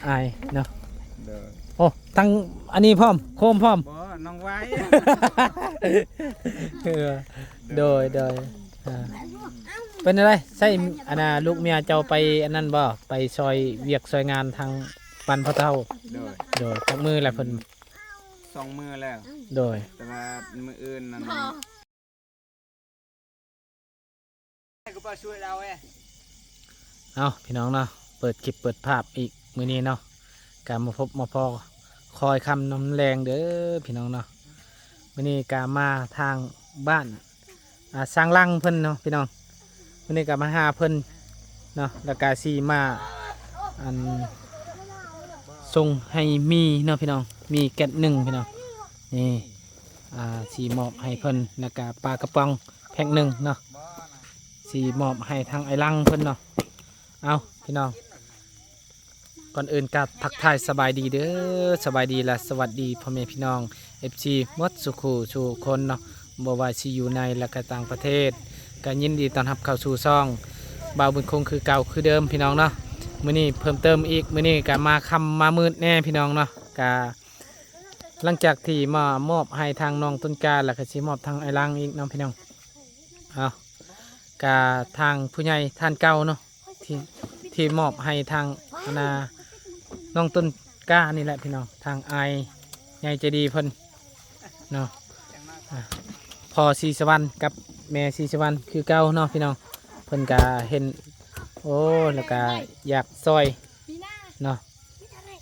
ອາຍເນາະ. ໂດຍ. ໂອ້ ທັງອັນນີ້ພ້ອມ ໂຄມພ້ອມ. ບໍ່ ນ້ອງໄວ. ເອີ ໂດຍ ໂດຍ ອ່າ ເປັນຈັ່ງໃດ ໃຊ້ອັນນ່າ ລູກເມຍເຈົ້າໄປອັນນັ້ນບໍ່ ໄປຊ່ອຍວຽກຊ່ອຍງານທາງບ້ານພໍ່ເຖົ້າ? ໂດຍ. ໂດຍ ຈັກມື້ແລ້ວເພິ່ນ? ສອງມື້ແລ້ວ. ໂດຍ. ແຕ່ວ່າມື້ອື່ນນັ້ນ ເອົາ ພີ່ນ້ອງເນາະ ເປີດຄລິບເປີດພາບອີກມື້ນີ້ເນາະ ກະມາພົບມາພໍ້ ຄອຍຄ່ຳນຳແລງເດີພີ່ນ້ອງເນາະ. ມື້ນີ້ກະມາທາງບ້ານ ອ່າ ຊ່າງຫຼັງເພິ່ນເນາະພີ່ນ້ອງ. ມື້ນີ້ກະມາຫາເພິ່ນເນາະ ແລ້ວກະຊິມາ ອັນ ສົ່ງໃຫ້ໝີ່ເນາະພີ່ນ້ອງ ໝີ່ແກັດໜຶ່ງພີ່ນ້ອງ ນີ້ ອ່າ ຊິມອບໃຫ້ເພິ່ນ ແລ້ວກະປາກະປ໋ອງແພັກໜຶ່ງເນາະ ຊິມອບໃຫ້ທາງອ້າຍຫຼັງເພິ່ນເນາະ. ເອົາ ພີ່ນ້ອງ ກ່ອນອື່ນກະທັກທາຍສະບາຍດີເດີ ສະບາຍດີ ແລະ ສະຫວັດດີພໍ່ແມ່ພີ່ນ້ອງ ເອັຟຊີ ໝົດສູ່ຄູ່ສູ່ຄົນເນາະ ບໍ່ວ່າຊິຢູ່ໃນ ແລະ ກະຕ່າງປະເທດ ກະຍິນດີຕ້ອນຮັບເຂົ້າສູ່ຊ່ອງບ່າວບຸນຄົງຄືເກົ່າຄືເດີມພີ່ນ້ອງເນາະ. ມື້ນີ້ເພີ່ມເຕີມອີກ ມື້ນີ້ກະມາຄ່ຳມາມືດແດ່ພີ່ນ້ອງເນາະ ກະ ຫຼັງຈາກທີ່ມາມອບໃຫ້ທາງນ້ອງຕົ້ນກ້າ ແລ້ວກະຊິມອບທາງອ້າຍຫຼັງອີກເນາະພີ່ນ້ອງ. ເອົາ ກະທາງຜູ້ໃຫຍ່ທ່ານເກົ່າເນາະ ທີ່ ທີ່ມອບໃຫ້ທາງອັນນ່າ ນ້ອງຕົ້ນກ້ານີ້ແຫຼະພີ່ນ້ອງ ທາງອ້າຍໃຫຍ່ໃຈດີເພິ່ນເນາະ ອ່າ ພໍ່ສີສະຫວັນກັບແມ່ສີສະຫວັນຄືເກົ່າເນາະພີ່ນ້ອງ. ເພິ່ນກະເຫັນ ໂອ້ ແລ້ວກະຢາກຊ່ອຍເນາະ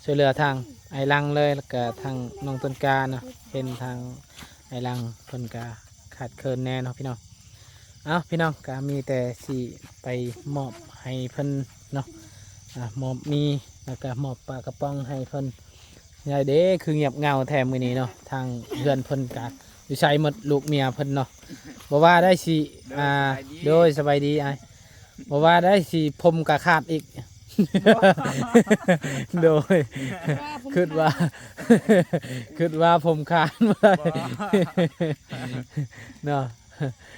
ຊ່ວຍເຫຼືອທາງອ້າຍຫຼັງເລີຍ ແລ້ວກະທາງນ້ອງຕົ້ນກ້າເນາະ ເຫັນທາງອ້າຍຫຼັງເພິ່ນກະຂາດເຂີນແດ່ເນາະພີ່ນ້ອງ. ເອົາ ພີ່ນ້ອງ ກະມີແຕ່ຊິໄປມອບໃຫ້ເພິ່ນເນາະ ອ່າ ມອບໝີ່ ແລ້ວກະມອບປາກະປ໋ອງໃຫ້ເພິ່ນ. ຍາຍເດ້ ຄືງຽບເຫງົາແທ້ມື້ນີ້ເນາະ ທາງເຮືອນເພິ່ນກະຢູ່ໃສໝົດ ລູກເມຍເພິ່ນເນາະ ບໍ່ວ່າໄດ້ຊິ ໂດຍ ອ່າ ສະບາຍດີ ໂດຍ ສະບາຍດີອ້າຍ ບໍ່ວ່າໄດ້ຊິຜົມກະຂາດອີກ ໂດຍ ຄິດວ່າ ຄິດວ່າຜົມຂາດ ບໍ່ ເນາະ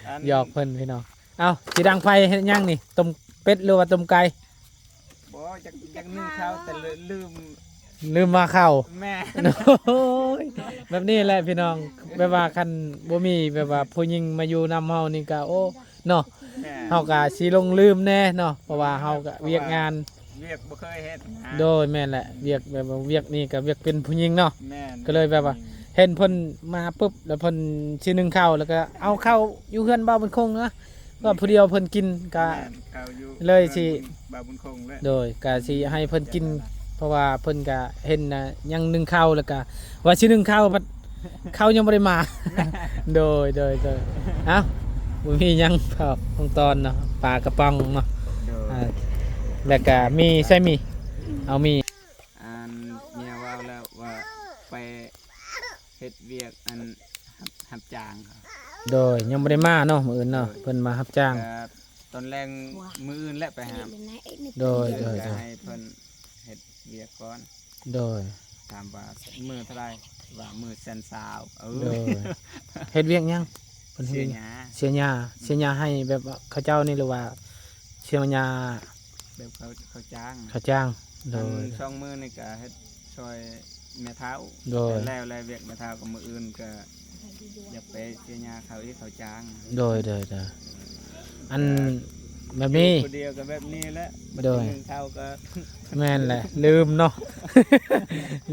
ອັນ ຫຍອກເພິ່ນພີ່ນ້ອງ. ເອົ້າ ຊິດັງໄຟເຮັດຫຍັງນີ້ ຕົ້ມເປັດ ຫຼືວ່າຕົ້ມໄກ່? ບໍ່ ຢາກ ຢາກໜຶ້ງເຂົ້າ ແຕ່ລືມ ລືມວ່າເຂົ້າ ແມ່ນ ໂອ້ຍ ແບບນີ້ແຫຼະພີ່ນ້ອງ ແບບວ່າຄັນບໍ່ມີແບບວ່າຜູ້ຍິງມາຢູ່ນຳເຮົານີ້ກະ ໂອ້ ເນາະ ແມ່ນ ເຮົາກະຊິຫຼົງລືມແດ່ເນາະ ເພາະວ່າເຮົາກະວຽກງານ ວຽກບໍ່ເຄີຍເຮັດນະ ໂດຍ ແມ່ນແຫຼະ ວຽກແບບວ່າວຽກນີ້ກະວຽກເປັນຜູ້ຍິງເນາະ ແມ່ນ ກະເລີຍແບບວ່າ ເຫັນເພິ່ນມາປຶບ ແລ້ວເພິ່ນຊິໜຶ້ງເຂົ້າ ແລ້ວກະເອົາເຂົ້າຢູ່ເຮືອນບ່າວບຸນຄົງນະ ວ່າຜູ້ດຽວເພິ່ນກິນກະ ແມ່ນ ເຂົ້າຢູ່ ເລີຍຊິ ເຮືອນບ່າວບຸນຄົງແຫຼະ ໂດຍ ກະຊິໃຫ້ເພິ່ນກິນ ເພາະວ່າເພິ່ນກະເຫັນນະ ຍັງໜຶ້ງເຂົ້າ ແລ້ວກະວ່າຊິໜຶ້ງເຂົ້າ ບັດເຂົ້າຍັງບໍ່ໄດ້ມາ ໂດຍ ໂດຍ ໂດຍ ເອົ້າ ບໍ່ມີຫຍັງ ຂອບຄົງຕອນເນາະ ປາກະປ໋ອງເນາະ ໂດຍ ອ່າ ແລ້ວກະມີ ໃສ່ມີ ເອົາມີ ອັນເມຍເວົ້າແລ້ວວ່າໄປເຮັດວຽກ ອັນ ຮັບ ຮັບຈ້າງເຂົາ ໂດຍ ຍັງບໍ່ໄດ້ມາເນາະ ມື້ອື່ນເນາະ ໂດຍ ເພິ່ນມາຮັບຈ້າງ ກະຕອນແລງມື້ອື່ນແຫຼະໄປຫາ ໂດຍ ໂດຍ ໂດຍ ໃຫ້ເພິ່ນເຮັດວຽກກ່ອນ ໂດຍ ຖາມວ່າມື້ເທົ່າໃດ ວ່າມື້ແສນຊາວ ເອີ ໂດຍ ເຮັດວຽກຫຍັງ? ເພິ່ນເຮັດຫຍັງ? ເສຍຫຍ້າ ເສຍຫຍ້າ ເສຍຫຍ້າໃຫ້ແບບວ່າເຂົາເຈົ້ານີ້ ຫຼືວ່າເສຍຫຍ້າແບບເຂົາ ເຂົາຈ້າງ ເຂົາຈ້າງ ໂດຍ ອັນສອງມື້ນີ້ກະເຮັດຊ່ອຍແມ່ເຖົ້າ ໂດຍ ແລ້ວ ແລ້ວວຽກແມ່ເຖົ້າກະມື້ອື່ນກະຢາກໄປເສຍຫຍ້າເຂົາອີກ ເຂົາຈ້າງ ໂດຍ ໂດຍ ໂດຍ ອັນແບບນີ້ ຢູ່ຜູ້ດຽວກະແບບນີ້ແຫຼະ ໂດຍ ບັດໜຶ້ງເຂົ້າກະ ແມ່ນແຫຼະ ລືມເນາະ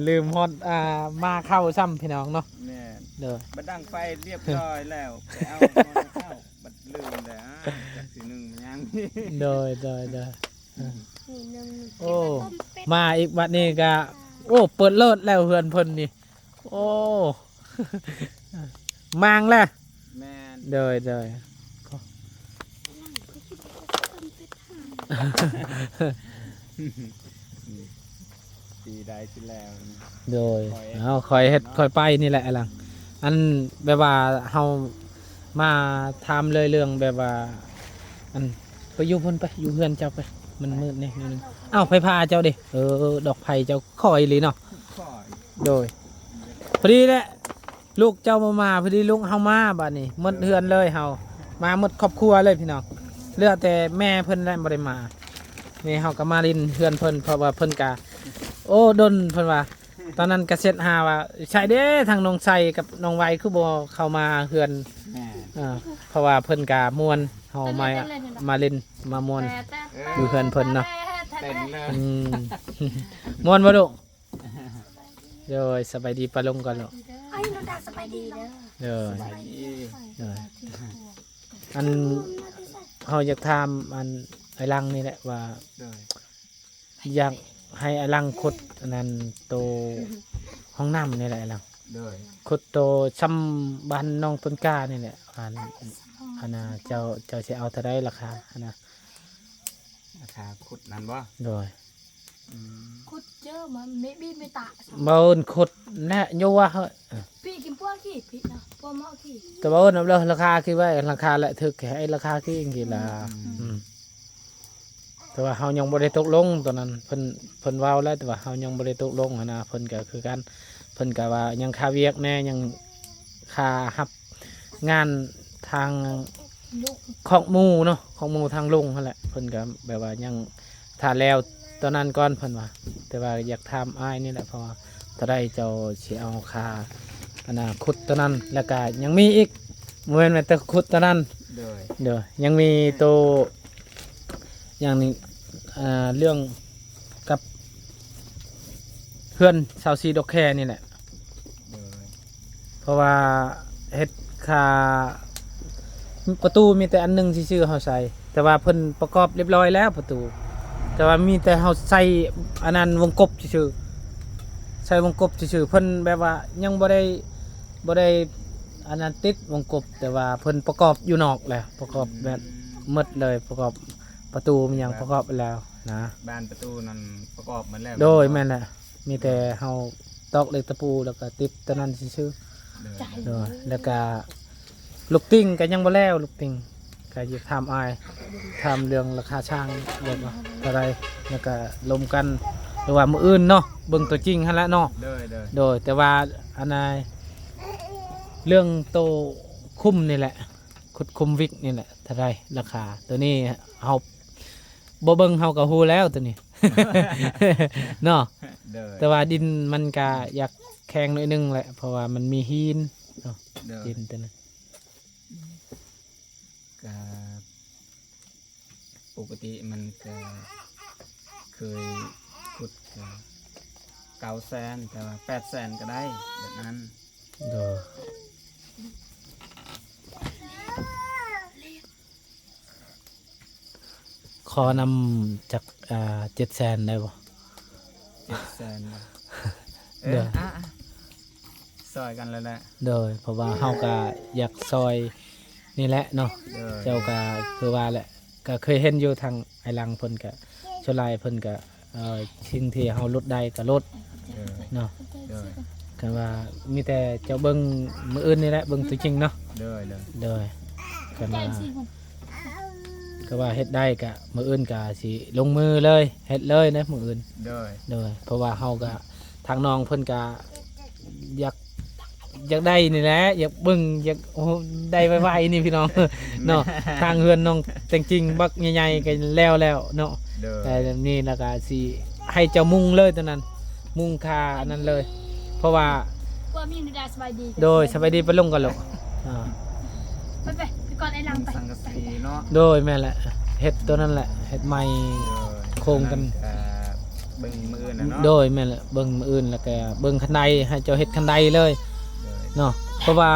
ລືມຮອດ ອ່າ ມາເຂົ້າຊ້ຳ ພີ່ນ້ອງເນາະ ແມ່ນ ໂດຍ ບັດດັງໄຟລຽບຮ້ອຍແລ້ວ ໄປເອົາມາເຂົ້າ ບັດລືມແລ້ວ ອ້າ ຈັກຊິໜຶ້ງຫຍັງ ໂດຍ ໂດຍ ໂດຍ ໂອ້ ມາອີກບັດນີ້ກະ ໂອ້ ເປີດເລີດແລ້ວເຮືອນເພິ່ນນີ້ ໂອ້ ມາງແລ້ວ ແມ່ນ ໂດຍ ໂດຍ ປີໃດຊິແລ້ວ ໂດຍ ຂ້ອຍ ເອົາ ຂ້ອຍເຮັດ ຂ້ອຍໄປນີ້ແຫຼະ ອັນ ອັນແບບວ່າເຮົາມາຖາມເລີຍເລື່ອງແບບວ່າ ອັນ ໄປຢູ່ພຸ້ນໄປ ຢູ່ເຮືອນເຈົ້າໄປ ມັນມືດແດ່ໜ້ອຍໜຶ່ງ ເອົ້າ ໄຟຟ້າເຈົ້າເດ ເອີ ດອກໄຟເຈົ້າ ຂ້ອຍອີ່ຫຼີເນາະ ໂດຍ ພໍດີແຫຼະ ລູກເຈົ້າບໍ່ມາ ພໍດີລູກເຮົາມາ ບາດນີ້ໝົດເຮືອນເລີຍເຮົາ ມາໝົດຄອບຄົວເລີຍພີ່ນ້ອງ ເຫຼືອແຕ່ແມ່ເພິ່ນແຫຼະບໍ່ໄດ້ມາ ນີ້ເຮົາກະມາຫຼິ້ນເຮືອນເພິ່ນ ເພາະວ່າເພິ່ນກະ ໂອ້ ດົນ ເພິ່ນວ່າ ຕອນນັ້ນກະເຊັດຫາວ່າ ໃສເດ້ ທາງນ້ອງໄຊກັບນ້ອງໄວຄືບໍ່ເຂົ້າມາເຮືອນ ແມ່ນ ເອີ ເພາະວ່າເພິ່ນກະມ່ວນ ເຮົາມາ ມາຫຼິ້ນມາມ່ວນ ເອີ ຢູ່ເຮືອນເພິ່ນເນາະ ເຕັ້ນເລີຍ ອືມ ມ່ວນບໍ່ລູກ? ໂດຍ ສະບາຍດີປ້າລຸງກ່ອນລູກ ອ້າຍ ນ້ອງດາ ສະບາຍດີເດີ ໂດຍ ສະບາຍດີ ໂດຍ ອັນ ເຮົາຢາກຖາມ ອັນ ອ້າຍຫຼັງນີ້ແຫຼະວ່າ ໂດຍ ຢາກໃຫ້ອ້າຍຫຼັງຂຸດອັນນັ້ນ ໂຕຫ້ອງນ້ຳນີ້ແຫຼະອ້າຍຫຼັງ ໂດຍ ຂຸດໂຕຊ່ຳບ້ານໜອງຕົ້ນກ້ານີ້ແຫຼະ ອັນ ອັນນ່າ ເຈົ້າ ເຈົ້າຊິເອົາເທົ່າໃດລາຄາຫັ້ນນະ? ລາຄາຂຸດນັ້ນບໍ່? ໂດຍ ອືມ ຂຸດເຈີມາ ເມບີເມຕາ ບໍ່ຂຸດແນະ ໂຍວ່າເຮີ້ຍ ປີກິນປົວກີ້ ປີນະ ປົວເໝາະກີ້ ແຕ່ວ່າເອີ້ນເອົາລາຄາກີ້ໄວ້ ລາຄາແຫຼະຖືກ ໃຫ້ລາຄາກີ້ກິລາ ອືມ ອືມ ແຕ່ວ່າເຮົາຍັງບໍ່ໄດ້ຕົກລົງຕອນນັ້ນ ເພິ່ນ ເພິ່ນເວົ້າແລ້ວ ແຕ່ວ່າເຮົາຍັງບໍ່ໄດ້ຕົກລົງຫັ້ນນະ ເພິ່ນກໍຄືກັນ ເພິ່ນກໍວ່າຍັງຄາວຽກແດ່ ຍັງຄາຮັບງານທາງ ລູກ ຂອງໝູ່ເນາະ ຂອງໝູ່ທາງລຸງຫັ້ນແຫຼະ ເພິ່ນກໍແບບວ່າຍັງຖ້າແລ້ວຕອນນັ້ນກ່ອນເພິ່ນວ່າ ແຕ່ວ່າຢາກຖາມອ້າຍນີ້ແຫຼະ ເພາະວ່າເທົ່າໃດເຈົ້າຊິເອົາຄ່າ ອັນນ່າ ຂຸດໂຕນັ້ນ ແລ້ວກະຍັງມີອີກ ບໍ່ແມ່ນແຕ່ຂຸດໂຕນັ້ນ ໂດຍ ໂດຍ ຍັງມີໂຕ ຢ່າງນີ້ ເອີ ເລື່ອງກັບເຮືອນຊາວສີ່ດອກແຄນີ້ແຫຼະ ໂດຍ ເພາະວ່າເຮັດຄ່າ ປະຕູມີແຕ່ອັນໜຶ່ງຊື່ໆ ເຮົາໃສ່ ແຕ່ວ່າເພິ່ນປະກອບລຽບຮ້ອຍແລ້ວປະຕູ ແຕ່ວ່າມີແຕ່ເຮົາໃສ່ອັນນັ້ນວົງກົບຊື່ໆ ໃສ່ວົງກົບຊື່ໆ ເພິ່ນແບບວ່າຍັງບໍ່ໄດ້ ບໍ່ໄດ້ອັນນັ້ນຕິດວົງກົບ ແຕ່ວ່າເພິ່ນປະກອບຢູ່ນອກແຫຼະ ປະກອບແບບ ອືມ ໝົດເລີຍ ປະກອບປະຕູມີຫຍັງປະກອບແລ້ວນະ ບານປະຕູນັ້ນປະກອບໝົດແລ້ວ ໂດຍ ແມ່ນແຫຼະ ມີແຕ່ເຮົາຕອກເຫຼັກຕະປູ ແລ້ວກໍຕິດຕົວນັ້ນຊື່ໆ ໂດຍ ໂດຍ ແລ້ວກໍລູກຕິ່ງກໍຍັງບໍ່ແລ້ວ ລູກຕິ່ງ ກໍຢາກຖາມອ້າຍ ຖາມເລື່ອງລາຄາຊ່າງ ແບບວ່າເທົ່າໃດ ແລ້ວກໍລົມກັນ ຫຼືວ່າມື້ອື່ນເນາະ ເບິ່ງຕົວຈິງຫັ້ນແຫຼະເນາະ ໂດຍ ໂດຍ ໂດຍ ແຕ່ວ່າອັນນ່າ ເລື່ອງໂຕຄຸມນີ້ແຫຼະ ຂຸດຄຸມວິກນີ້ແຫຼະ ເທົ່າໃດລາຄາ ໂຕນີ້ເຮົາບໍ່ເບິ່ງເຮົາກໍຮູ້ແລ້ວໂຕນີ້ ເນາະ ໂດຍ ແຕ່ວ່າດິນມັນກະ ອືມ ຢາກແຂງໜ້ອຍໜຶ່ງແຫຼະ ເພາະວ່າມັນມີຫີນເນາະ ໂດຍ ດິນໂຕນັ້ນ ກະ ປົກກະຕິມັນກະເຄີຍຂຸດກະເກົ້າແສນ ແຕ່ວ່າແປດແສນກໍໄດ້ແບບນັ້ນ ໂດຍ ຂໍນຳຈັກ ອ່າ ເຈັດແສນໄດ້ບໍ່? ເຈັດແສນບໍ່? ເອີ ໂດຍ ອ່ະ ອ່ະ ຊ່ອຍກັນແລ້ວແຫຼະ ໂດຍ ເພາະວ່າເຮົາກະຢາກຊ່ອຍນີ້ແຫຼະເນາະ ໂດຍ ເຈົ້າກະຄືວ່າແຫຼະ ກະເຄີຍເຫັນຢູ່ທາງອ້າຍຫຼັງເພິ່ນກະ ສ່ວນຫຼາຍເພິ່ນກະ ເອີ ສິ່ງທີ່ເຮົາຫຼຸດໄດ້ກະຫຼຸດ ໂດຍ ເນາະ ໂດຍ ຄັນວ່າມີແຕ່ເຈົ້າເບິ່ງມື້ອື່ນນີ້ແຫຼະ ເບິ່ງຕົວຈິງເນາະ ໂດຍ ໂດຍ ໂດຍ ຄັນວ່າ ກໍວ່າເຮັດໄດ້ກະມື້ອື່ນກະຊິລົງມືເລີຍ ເຮັດເລີຍເດ້ມື້ອື່ນ ໂດຍ ໂດຍ ເພາະວ່າເຮົາກະ ທາງນ້ອງເພິ່ນກະຢາກ ຢາກໄດ້ນີ້ແຫຼະ ຢາກເບິ່ງ ຢາກ ໂອ້ ໄດ້ໄວໆນີ້ພີ່ນ້ອງເນາະ ທາງເຮືອນນ້ອງແຕງຈິງບັກໃຫຍ່ໆ ກໍແລ້ວແລ້ວເນາະ ໂດຍ ແຕ່ນີ້ລະກະຊິໃຫ້ເຈົ້າມຸງເລີຍຕົວນັ້ນ ມຸງຄາອັນນັ້ນເລີຍ ເພາະວ່າ ກວມມີນະດາ ສະບາຍດີ ໂດຍ ສະບາຍດີປ້າລຸງກ່ອນລູກ ອ່າ ໄປ ໄປ ໄປກ່ອນໄອ້ຫຼັງໄປ ສັງກະສີເນາະ ໂດຍ ແມ່ນແຫຼະ ເຮັດຕົວນັ້ນແຫຼະ ເຮັດໃໝ່ ໂດຍ ໂຄງກັນ ເບິ່ງມື້ອື່ນນະເນາະ ໂດຍ ແມ່ນແຫຼະ ເບິ່ງມື້ອື່ນ ແລ້ວກະເບິ່ງຄັນໄດ ໃຫ້ເຈົ້າເຮັດຄັນໄດເລີຍ ໂດຍ ເນາະ ເພາະວ່າ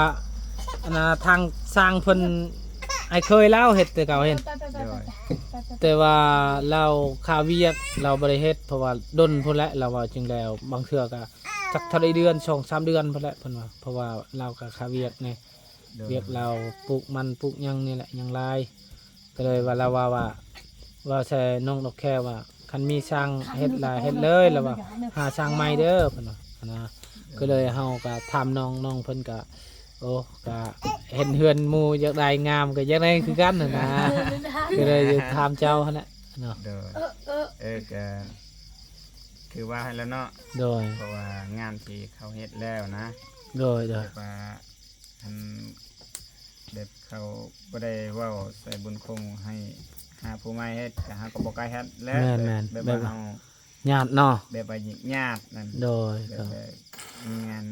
ອັນນ່າ ທາງຊ່າງເພິ່ນ ອ້າຍເຄີຍລາວເຮັດແຕ່ເກົ່າເຫັນ ໂດຍ ແຕ່ວ່າລາວຄາວຽກ ລາວບໍ່ໄດ້ເຮັດ ເພາະວ່າດົນພຸ້ນແຫຼະ ລາວວ່າຈິງແລ້ວ ບາງເທື່ອກະຈັກເທົ່າໃດເດືອນ ສອງສາມເດືອນພຸ້ນແຫຼະ ເພິ່ນວ່າ ເພາະວ່າລາວກະຄາວຽກແດ່ ໂດຍ ວຽກລາວປູກມັນປູກຫຍັງນີ້ແຫຼະ ຫຍັງຫຼາຍ ກໍເລີຍວ່າລາວວ່າ ວ່າ ເວົ້າໃສ່ນ້ອງດອກແຄວ່າ ຄັນມີຊ່າງເຮັດລະເຮັດເລີຍ ລາວວ່າ ຫາຊ່າງໃໝ່ເດີ ເພິ່ນວ່າຫັ້ນນະ ໂດຍ ກໍເລີຍເຮົາກໍຖາມນ້ອງ ນ້ອງເພິ່ນກໍ ໂອ້ ກໍເຫັນເຮືອນໝູ່ຢາກໄດ້ງາມ ກໍຢາກໄດ້ຄືກັນຫັ້ນນະ ກໍເລີຍຖາມເຈົ້າຫັ້ນແຫຼະເນາະ ໂດຍ ເອີ ກໍຄືວ່າຫັ້ນແຫຼະເນາະ ໂດຍ ເພາະວ່າງານທີ່ເຂົາເຮັດແລ້ວນະ ໂດຍ ໂດຍ ແບບວ່າ ອັນ ແບບເຂົາບໍ່ໄດ້ເວົ້າໃສ່ບຸນຄົງໃຫ້ຫາຜູ້ໃໝ່ເຮັດ ກະເຮົາກໍບໍ່ກ້າເຮັດແຫຼະ ແມ່ນໆ ແບບ ແບບວ່າ ແບບວ່າ ເຮົາ ຍາດເນາະ ແບບວ່າຍາດນັ້ນ ໂດຍ ແບບວ່າມີງານ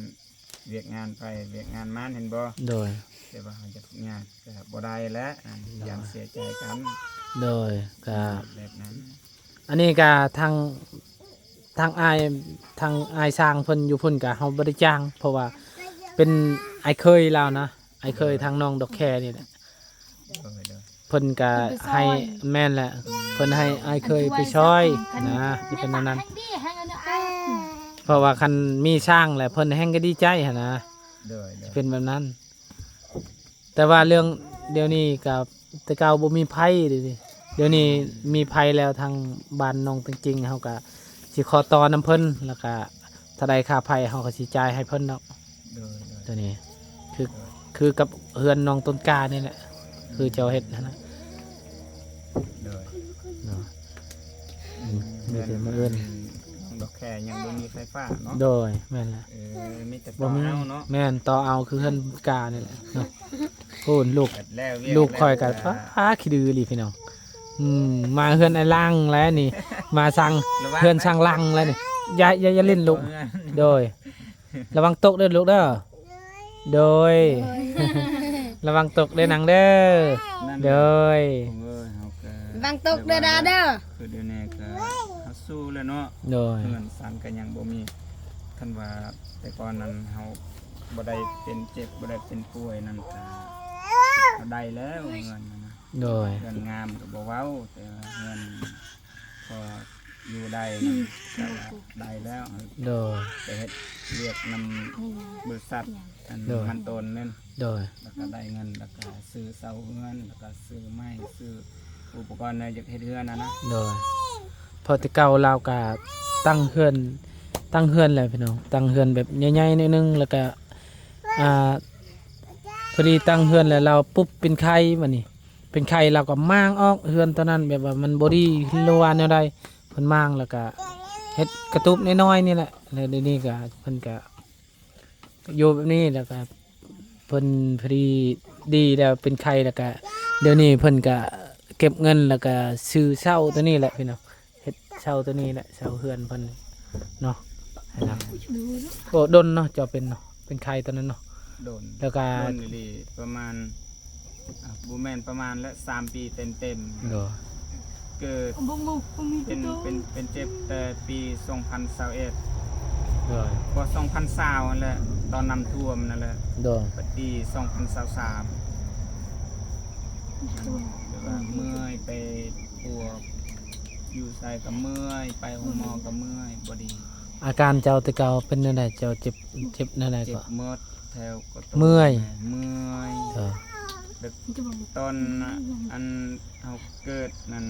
ວຽກງານໃຜວຽກງານມັນ ເຫັນບໍ່? ໂດຍ ແຕ່ວ່າເຮົາຢາກຍາດກໍບໍ່ໄດ້ແຫຼະ ອັນ ໂດຍ ຢ້ານເສຍໃຈກັນ ໂດຍ ກໍແບບນັ້ນ ອັນນີ້ກໍທາງ ທາງອ້າຍ ທາງອ້າຍຊ່າງເພິ່ນຢູ່ພຸ້ນກໍເຮົາບໍ່ໄດ້ຈ້າງ ເພາະວ່າເປັນອ້າຍເຂີຍລາວນະ ອ້າຍເຂີຍທາງນ້ອງດອກແຄນີ້ແຫຼະ ໂດຍໆ ເພິ່ນກໍໃຫ້ ເພິ່ນໄປຊ່ອຍ ແມ່ນແຫຼະ ເພິ່ນໃຫ້ອ້າຍເຂີຍໄປຊ່ອຍນະ ຊິເປັນແນວນັ້ນ ເພາະວ່າຄັນມີຊ່າງແລ້ວເພິ່ນແຮ່ງກໍດີໃຈຫັ້ນນະ ໂດຍໆ ຊິເປັນແບບນັ້ນ ແຕ່ວ່າເລື່ອງດຽວນີ້ກໍ ແຕ່ເກົ່າບໍ່ມີໄຟ ດຽວນີ້ ດຽວນີ້ມີໄຟແລ້ວ ທາງບ້ານນ້ອງຕົງຈິງ ເຮົາກໍຊິຂໍຕໍ່ນຳເພິ່ນ ແລ້ວກໍເທົ່າໃດຄ່າໄຟເຮົາກໍຊິຈ່າຍໃຫ້ເພິ່ນດອກ ໂດຍໆ ຕົວນີ້ ຄື ໂດຍ ຄືກັບເຮືອນນ້ອງຕົ້ນກ້ານີ້ແຫຼະ ອືມ ຄືເຈົ້າເຮັດຫັ້ນນະ ໂດຍ ເນາະ ອືມ ມີແຕ່ມາເອີ້ນ ນ້ອງດອກແຄຍັງບໍ່ມີໄຟຟ້າເນາະ ໂດຍ ແມ່ນແຫຼະ ເອີ ມີແຕ່ ບໍ່ມີ ຕໍ່ເອົາເນາະ ແມ່ນ ຕໍ່ເອົາຄືເຮືອນກ້ານີ້ແຫຼະເນາະ ໂອ້ ລູກ ແລ້ວວຽກ ລູກຂ້ອຍກໍ ແລ້ວ ປ້າ ຂີ້ດື້ອີ່ຫຼີພີ່ນ້ອງ ອືມ ມາເຮືອນອ້າຍຫຼັງແລ້ວນີ້ ມາສ້າງ ລະວັງ ເຮືອນສ້າງຫຼັງແລ້ວນີ້ ຢ່າ ຢ່າ ຢ່າຫຼິ້ນລູກ ໂດຍ ລະວັງຕົກເດີລູກເດີ ໂດຍ ລະວັງຕົກເດີນາງເດີ ໂດຍ ເອີຍ ເຮົາກໍ ລະວັງຕົກເດີດາເດີ ຄືດຽວນີ້ກໍເຮົາສູ້ແລ້ວເນາະ ໂດຍ ເຮືອນສັນກໍຍັງບໍ່ມີ ຄັນວ່າແຕ່ກ່ອນນັ້ນເຮົາບໍ່ໄດ້ເປັນເຈັບ ບໍ່ໄດ້ເປັນປ່ວຍນັ້ນກໍ ເຮົາໄດ້ແລ້ວເຮືອນຫັ້ນນະ ໂດຍ ເຮືອນງາມກໍບໍ່ເວົ້າ ແຕ່ວ່າເຮືອນ ພໍຢູ່ໄດ້ນຳ ກໍໄດ້ແລ້ວ ໂດຍ ໄປເຮັດວຽກນຳບໍລິສັດ ອັນ ໂດຍ ມັນຕົ້ນນັ້ນ ໂດຍ ແລ້ວກໍໄດ້ເງິນ ແລ້ວກໍຊື້ເສົາເຮືອນ ແລ້ວກໍຊື້ໄມ້ ຊື້ອຸປະກອນແນວຢາກເຮັດເຮືອນຫັ້ນນະ ໂດຍ ເພາະແຕ່ເກົ່າລາວກໍຕັ້ງເຮືອນ ຕັ້ງເຮືອນແຫຼະພີ່ນ້ອງ ຕັ້ງເຮືອນແບບໃຫຍ່ໆໜ້ອຍໜຶ່ງ ແລ້ວກໍ ອ່າ ພໍດີຕັ້ງເຮືອນແລ້ວ ລາວປຸບເປັນໄຂ້ ບາດນີ້ ເປັນໄຂ້ລາວກໍມ້າງອອກເຮືອນຕອນນັ້ນ ແບບວ່າມັນບໍ່ດີ ຫຼືວ່າແນວໃດ ເພິ່ນມ້າງແລ້ວກໍເຮັດກະຕູບນ້ອຍໆນີ້ແຫຼະ ແລ້ວດຽວນີ້ກໍເພິ່ນກໍຢູ່ແບບນີ້ ແລ້ວກໍເພິ່ນພໍດີ ດີແລ້ວ ເປັນໄຂ້ແລ້ວກໍ ດຽວນີ້ເພິ່ນກໍເກັບເງິນ ແລ້ວກໍຊື້ເສົາຕົວນີ້ແຫຼະພີ່ນ້ອງ ເຮັດເສົາຕົວນີ້ແຫຼະ ເສົາເຮືອນເພິ່ນເນາະ ໃຫ້ນຳ ໂອ້ ດົນເນາະ ເຈົ້າເປັນເນາະ ເປັນໄຂ້ຕອນນັ້ນເນາະ ດົນ ແລ້ວກໍ ດົນອີ່ຫຼີ ປະມານ ອ່າ ບໍ່ແມ່ນປະມານລະ ສາມປີເຕັມໆ ໂດຍ ເກີດ ເປັນ ເປັນ ເປັນເຈັບແຕ່ປີສອງພັນຊາວເອັດ ໂດຍ ບໍ່ ສອງພັນຊາວຫັ້ນແຫຼະ ຕອນນ້ຳຖ້ວມນັ້ນແຫຼະ ໂດຍ ປີສອງພັນຊາວສາມ ແບບວ່າເມື່ອຍໄປ ປວດ ຢູ່ໃສກໍເມື່ອຍ ໄປໂຮງໝໍກໍເມື່ອຍ ບໍ່ດີ ອາການເຈົ້າແຕ່ເກົ່າເປັນແນວໃດ? ເຈົ້າເຈັບ ເຈັບແນວໃດກໍ? ເຈັບໝົດ ແຖວກໍ ເມື່ອຍ ເມື່ອຍ ເອີ ແບບຕອນອັນເຮົາເກີດນັ້ນ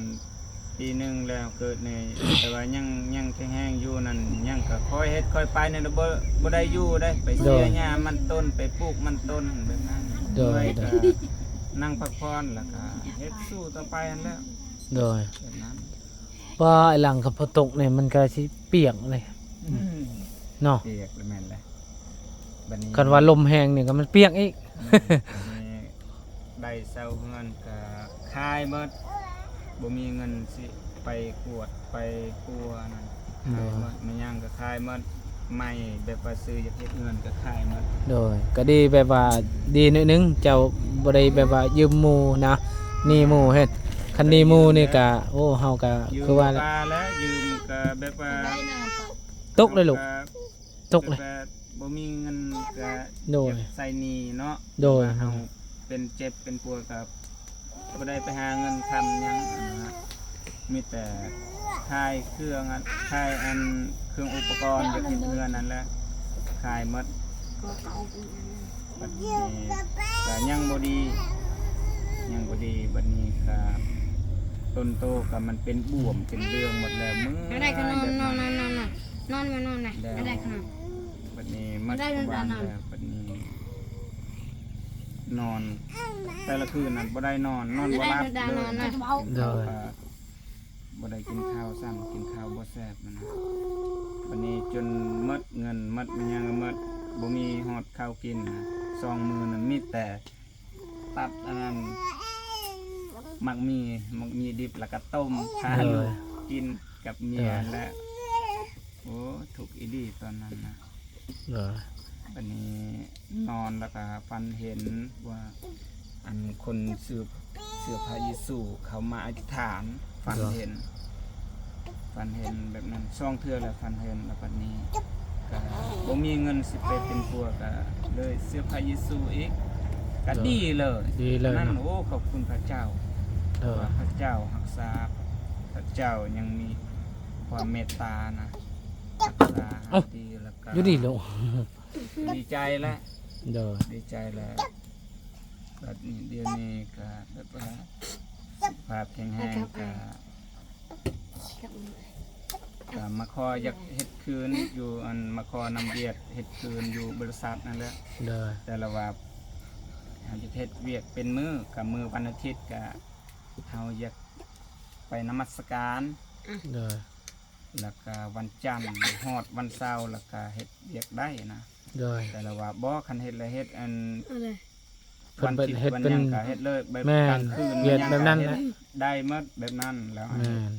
ປີໜຶ່ງແລ້ວເກີດນີ້ ແຕ່ວ່າຍັງ ຍັງແຂງແຮງຢູ່ນັ້ນ ຍັງກໍຄ່ອຍເຮັດຄ່ອຍໄປນີ້ ບໍ່ ບໍ່ໄດ້ຢູ່ເດ້ ໄປເສຍຫຍ້າມັນຕົ້ນ ໄປປູກມັນຕົ້ນແບບນັ້ນ ໂດຍ ເມື່ອຍກໍນັ່ງພັກຜ່ອນ ແລ້ວກໍເຮັດສູ້ຕໍ່ໄປຫັ້ນແຫຼະ ໂດຍ ແບບນັ້ນ ວ່າໄອ້ຫຼັງຄັນຝົນຕົກນີ້ມັນກໍຊິປຽກເລີຍ ອືມ ເນາະ ປຽກແລ້ວແມ່ນແຫຼະ ບັດນີ້ ຄັນວ່າລົມແຮງນີ້ກໍມັນປຽກອີກ ອືມ ບັດນີ້ໄດ້ເຊົ່າເຮືອນກໍຂາຍໝົດ ບໍ່ມີເງິນຊິໄປກວດໄປຄົວນັ້ນ ໂດຍ ຂາຍໝົດ ແມ່ນຫຍັງກໍຂາຍໝົດ ໄມ້ແບບວ່າຊື້ຢາກເຮັດເຮືອນກໍຂາຍໝົດ ໂດຍ ກໍດີແບບວ່າດີໜ້ອຍໜຶ່ງ ເຈົ້າບໍ່ໄດ້ແບບວ່າຢືມໝູ່ນະ ໜີ້ໝູ່ເຮັດ ຄັນໜີ້ໝູ່ນີ້ກະ ໂອ້ ເຮົາກະຄືວ່າແຫຼະ ຢືມກໍແບບວ່າຕົກເລີຍລູກ ຕົກເລີຍ ແບບວ່າບໍ່ມີເງິນກະ ໂດຍ ຢາກໃຊ້ໜີ້ເນາະ ໂດຍ ເຮົາເປັນເຈັບເປັນປ່ວຍກໍ ບໍ່ໄດ້ໄປຫາເງິນຄຳຫຍັງ ອັນນັ້ນນະ ມີແຕ່ຂາຍເຄື່ອງ ຂາຍອັນເຄື່ອງອຸປະກອນ ຢາກເຮັດເຮືອນນັ້ນແຫຼະ ຂາຍໝົດ ບັດນີ້ກະຍັງບໍ່ດີ ຍັງບໍ່ດີ ບັດນີ້ກະຕົ້ນໂຕກະມັນເປັນບວມ ເປັນເລື່ອງໝົດແລ້ວ ເມື່ອຍ ໄດ້ຂະໜົມ ແບບນັ້ນ ນອນ ນອນ ນອນ ນອນ ນອນມານອນນະ ແລ້ວ ໄດ້ຂະໜົມ ບັດນີ້ມັນກໍວ່າແລ້ວ ບັດນີ້ ນອນ ແຕ່ລະຄືນນັ້ນບໍ່ໄດ້ນອນ ນອນບໍ່ຫຼັບເລີຍນະ ໂດຍ ເຂົາກໍບໍ່ໄດ້ກິນເຂົ້າຊ້ຳ ກິນເຂົ້າບໍ່ແຊບນະ ບັດນີ້ຈົນໝົດເງິນ ໝົດແມ່ນຫຍັງກໍໝົດ ບໍ່ມີຮອດເຂົ້າກິນນະ ສອງມື້ນັ້ນມີແຕ່ຕັດອັນນັ້ນ ໝາກໝີ່ ໝາກໝີ່ດິບ ແລ້ວກໍຕົ້ມ ໂດຍ ທານ ກິນກັບເມຍ ໂດຍ ແລະ ໂອ້ ທຸກອີ່ຫຼີຕອນນັ້ນນະ. ເອີ ບັດນີ້ນອນແລ້ວກະຝັນເຫັນວ່າ ອັນຄົນຊື່ ຊື່ພະເຢຊູເຂົ້າມາອະທິຖານ ຝັນເຫັນ ຝັນເຫັນແບບນັ້ນສອງເທື່ອແລ້ວ ຝັນເຫັນ ແລ້ວບັດນີ້ກະບໍ່ມີເງິນຊິໄປເປັນຜົວ ກະເລີຍຊື່ພະເຢຊູອີກ ກະດີເລີຍ ດີເລີຍ ນັ້ນເນາະ. ໂອ້ ຂອບຄຸນພະເຈົ້າ ເອີ ວ່າພະເຈົ້າຮັກສາ ພະເຈົ້າຍັງມີຄວາມເມດຕານະ ຮັກສາ ເອົ້າ ດີ ແລ້ວກະ ຢູ່ດີໂລ ດີໃຈແຫຼະ ໂດຍ ດີໃຈແຫຼະ. ບັດນີ້ ດຽວນີ້ກະແບບວ່າສຸຂະພາບແຂງແຮງ ກະ ກະມາຂໍຢາກເຮັດຄືນຢູ່ ອັນມາຂໍນຳວຽກເຮັດຄືນຢູ່ບໍລິສັດນັ້ນແຫຼະ ໂດຍ ແຕ່ລະວ່າເຮົາຢາກເຮັດວຽກເປັນມື້ ກະມື້ວັນອາທິດກະເຮົາຢາກໄປນະມັດສະການ ໂດຍ ແລ້ວກະວັນຈັນຮອດວັນເສົາ ແລ້ວກະເຮັດວຽກໄດ້ນະ ໂດຍ ແຕ່ລະວ່າບໍ່ ຄັນເຮັດລະເຮັດ ອັນ ເພິ່ນ ວັນທິດ ເຮັດ ວັນຫຍັງກະເຮັດເລີຍ ແບບ ແມ່ນ ກາງຄືນ ວຽກແບບນັ້ນແຫຼະ ໄດ້ໝົດແບບນັ້ນແລ້ວ ແມ່ນ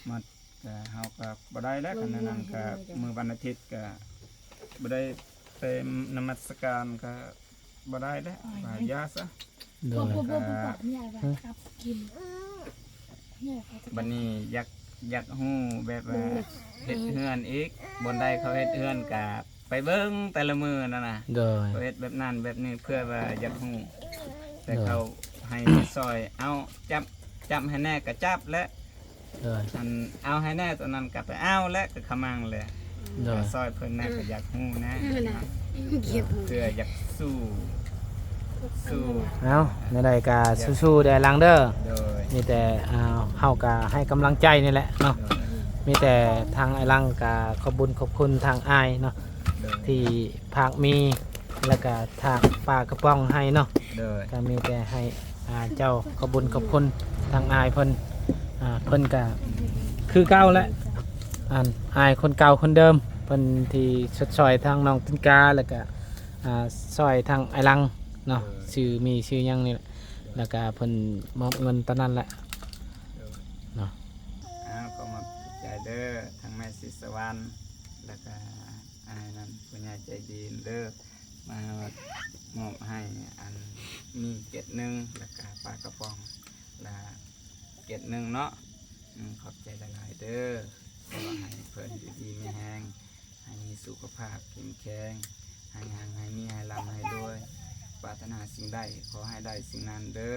ໝົດ ກະເຮົາກະບໍ່ໄດ້ແລ້ວ ຄັນນັ້ນກະມື້ວັນອາທິດກະບໍ່ໄດ້ໄປນະມັດສະການກະບໍ່ໄດ້ແລ້ວ ວ່າຢ່າຊະ ໂດຍ ບັດນີ້ຢາກ ຢາກຮູ້ແບບວ່າເຮັດເຮືອນອີກ ບ່ອນໃດເຂົາເຮັດເຮືອນກະໄປເບິ່ງແຕ່ລະມື້ນັ້ນນະ ໂດຍ ເຂົາເຮັດແບບນັ້ນແບບນີ້ ເພື່ອວ່າຢາກຮູ້ ແຕ່ ໂດຍ ເຂົາໃຫ້ຊ່ອຍເອົາ ຈັບ ຈັບໃຫ້ແດ່ກະຈັບແຫຼະ ໂດຍ ອັນເອົາໃຫ້ແດ່ ໂຕນັ້ນກະໄປເອົາແຫຼະ ກະຂະມັງແຫຼະ ໂດຍ ກະຊ່ອຍເພິ່ນແດ່ ກະຢາກຮູ້ແດ່ ເອີນະ ເພື່ອຢາກສູ້ ສູ້ ເອົາ ແນວໃດກະສູ້ໆເດີອ້າຍຫຼັງເດີ ໂດຍ ມີແຕ່ ອ່າ ເຮົາກະໃຫ້ກຳລັງໃຈນີ້ແຫຼະເນາະ ໂດຍ ມີແຕ່ທາງອ້າຍຫຼັງກະຂອບບຸນຂອບຄຸນທາງອ້າຍເນາະ ໂດຍ ທີ່ຝາກໝີ່ ແລ້ວກະຝາກປາກະປ໋ອງໃຫ້ເນາະ ໂດຍ ກະມີແຕ່ໃຫ້ ອ່າ ເຈົ້າຂອບບຸນຂອບຄຸນທາງອ້າຍເພິ່ນ ອ່າ ເພິ່ນກະຄືເກົ່າແຫຼະ ອັນອ້າຍຄົນເກົ່າຄົນເດີມ ເພິ່ນທີ່ຊົດຊ່ອຍທາງນ້ອງຕິນກາ ແລ້ວກະ ອ່າ ຊ່ອຍທາງອ້າຍຫຼັງເນາະ ໂດຍ ຊື່ໝີ່ຊື່ຫຍັງນີ້ແຫຼະ ໂດຍ ແລ້ວກະເພິ່ນມອບເງິນຕອນນັ້ນແຫຼະ ໂດຍ ເນາະ. ອ້າວ ຂໍຂອບໃຈເດີ ທາງແມ່ສີສະຫວັນ ແລ້ວກະ ອ່າ ນັ້ນ ຜູ້ໃຫຍ່ໃຈດີເດີ ມາມອບໃຫ້ ອັນ ໝີ່ເກັດໜຶ່ງ ແລ້ວກະປາກະປ໋ອງລະເກັດໜຶ່ງເນາະ. ອືມ ຂອບໃຈຫຼາຍໆເດີ ຂໍໃຫ້ເພິ່ນຢູ່ດີມີແຮງ ໃຫ້ມີສຸຂະພາບເຂັ້ມແຂງ ໃຫ້ຮັ່ງໃຫ້ມີ ໃຫ້ລ່ຳໃຫ້ລວຍ ປາດຖະໜາສິ່ງໃດ ຂໍໃຫ້ໄດ້ສິ່ງນັ້ນເດີ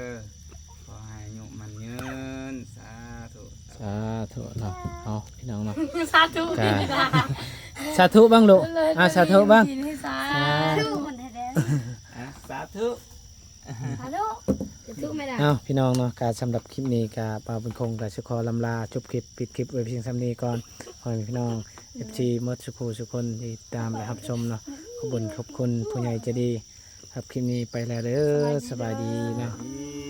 ຂໍໃຫ້ອາຍຸໝັ້ນຍືນ ສາທຸ ສາທຸເນາະ. ເອົາ ພີ່ນ້ອງເນາະ ສາທຸ ກະ ສາທຸເບິ່ງລູກ ອ່າ ສາທຸເບິ່ງ ສາທຸ ອ່າ ສາທຸ ສາທຸ ສາທຸແມ່ນະ. ເອົາ ພີ່ນ້ອງເນາະ ກະສຳລັບຄລິບນີ້ກະ ບ່າວບຸນຄົງກະຊິຂໍລຳລາຈົບຄລິບ ປິດຄລິບໄວ້ພຽງສ່ຳນີ້ກ່ອນ ຂໍໃຫ້ພີ່ນ້ອງ ເອັຟຊີ ໝົດສູ່ຜູ້ສູ່ຄົນທີ່ຕິດຕາມ ແລະ ຮັບຊົມເນາະ ຂອບຄຸນຂອບຄຸນຜູ້ໃຫຍ່ໃຈດີ. ສຳລັບຄລິບນີ້ໄປແລ້ວເດີ ສະບາຍດີເນາະ.